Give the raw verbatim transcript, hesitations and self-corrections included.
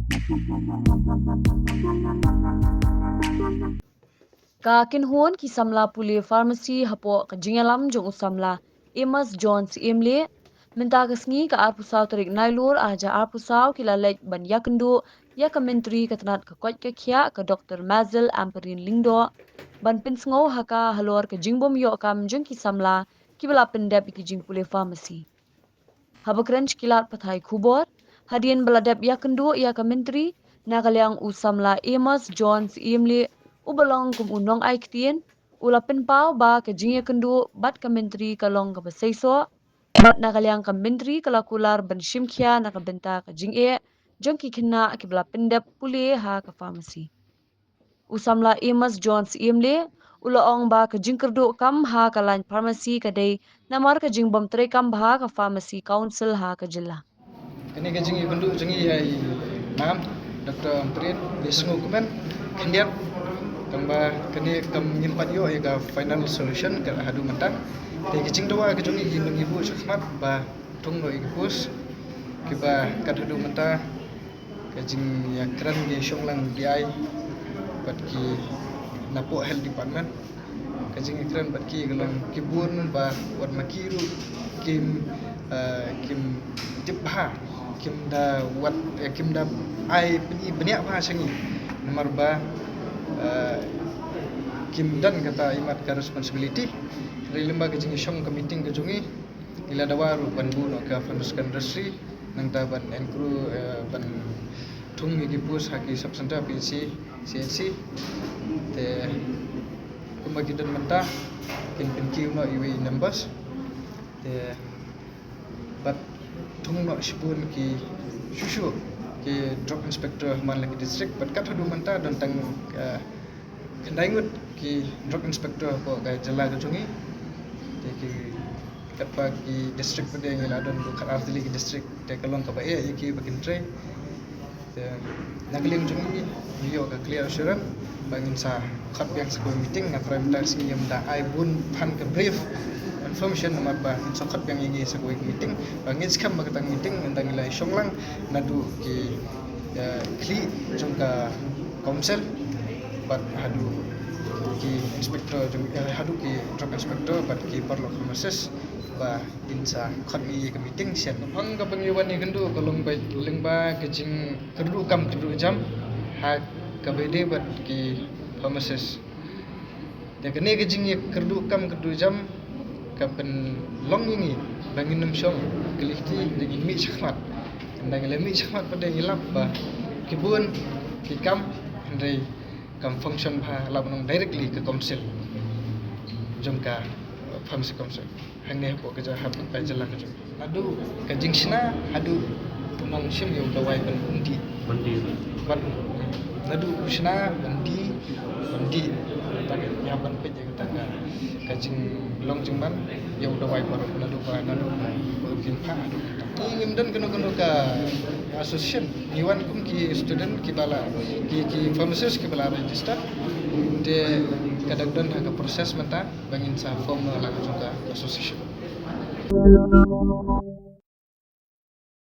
Ka kynhun ki samla pule pharmacy hapoh ka jingïalam jong u samla Amos John Syiemlieh, mynta ka sngi ka arphew saw tarik Nailur arhajar arphew saw ki la leit ban ïakynduh ïa ka Myntri ka tnat ka koit ka khiah ka Doktor Mazel Ampareen Lyngdoh ban pynsngew ha ka halor ka jingbym ïoh kam jong ki samla kiba la pyndep ïa ki jingpule pharmacy. Haba kren sha ki lad pathai khubor hadien ba la dep ïakynduh ïa ka Myntri na ka liang u samla Amos John Syiemlieh uba long kum u nongai ktien, u la pynpaw ba ka jingïakynduh bad ka Myntri ka long kaba seisoh bad na ka liang ka Myntri ka la kular ban shim khia na ka bynta ka jingeh jong ki khynnah kiba la pyndep pule ha ka pharmacy. U samla Amos John Syiemlieh u la ong ba ka jingkyrduh kam ha ka lain pharmacy ka dei namar ka jingbym treikam bha ka Pharmacy Council ha ka jylla. Kane ka jingïakynduh jong ngi ïa i Mam Doktor Ampareen, ngi sngewkmen khyndiat, tangba kane kam ngim pat ïoh ïa ka final solution ka haduh mynta. Te ka jingdawa ka jong ngi, ngi buh shakhmat ba thung noh ïa ki post kiba kat haduh mynta ka jingïakren ngi shong lang D I bad ki napoh health department. Ka jingïakren bad ki ka long ki bun ba wat ma ki ruh kim, eh, kim tip bha, kim da wat, eh, kim da ai pyni bniah bha sha ngi. Namar ba, eh, kim don kata imat ka responsibility. Hynrei lyngba ka jingïashong ka meeting ka jong ngi, ngi la dawa ruh ban buh noh ka pharmaceutical industry, nangta ban encroach, eh, ban thung ïa ki post ha ki sub center P H C, C H C. Te kumba ki don mynta kin pynkiew noh iwei i numbers. Te bad thung noh shibun ki shuh shuh ki drug inspector man la ki district, bad kat haduh mynta don tang, eh, khyndai ngut ki drug inspector hapoh ka jylla ka jong ngi. Te ki katba ki district pat de ngi la don ruh khatar tylli ki district, te ka long kaba eh ïa ki ba kin trei. Te na ka liang jong ngi ngi ïoh ka clear assurance ba ngin sa khot biang sa kawei meeting. Nga tharai mynta ka sngi ngim da ai bun than ka brief information namar ba ngin sa khot biang ïa ngi sa kawei meeting, ba ngin skhem ba kata ka meeting ynda ngi la shong lang naduh ki, eh, khlieh jong ka council bad haduh ki inspector jong, eh, haduh ki drug inspector bad ki paralok pharmacist ba ngin sa khot ïa ka meeting shen. Ong kaba ngi wan ïakynduh ka long ba lyngba ka jingkyrduh kam kyrduh jam ha kaba ïadei bad ki pharmacist. Te kane ka jingkyrduh kam kyrduh jam ka pynlong ïa ngi ba ngin ym shong kylli kti, da ngin mih shakhmat. Ynda ngi la mih shakhmat pat de ngi lap ba ki bun ki kam hynrei kam function bha, lah ban ong directly ka council jong ka, uh, pharmacy council hangne hapoh ka jylla, hapoh ka jylla ka jong. Naduh ka jingshna haduh u nongshim ïa u dawai ban ym dih. Ban dih. Ban, naduh u shna ban dih, ban dih. Tang ïa ban peit ïa kata ka, ka jinglong jingman ïa u dawai baroh, naduh ba, naduh ba u kin phah haduh. Ngi ngim don kano kano ka association, ngi wan kum ki student kiba la, ki, ki pharmacist kiba la register. Te ka dang don ha ka process mynta ba ngin sa form noh la ka jong ka association.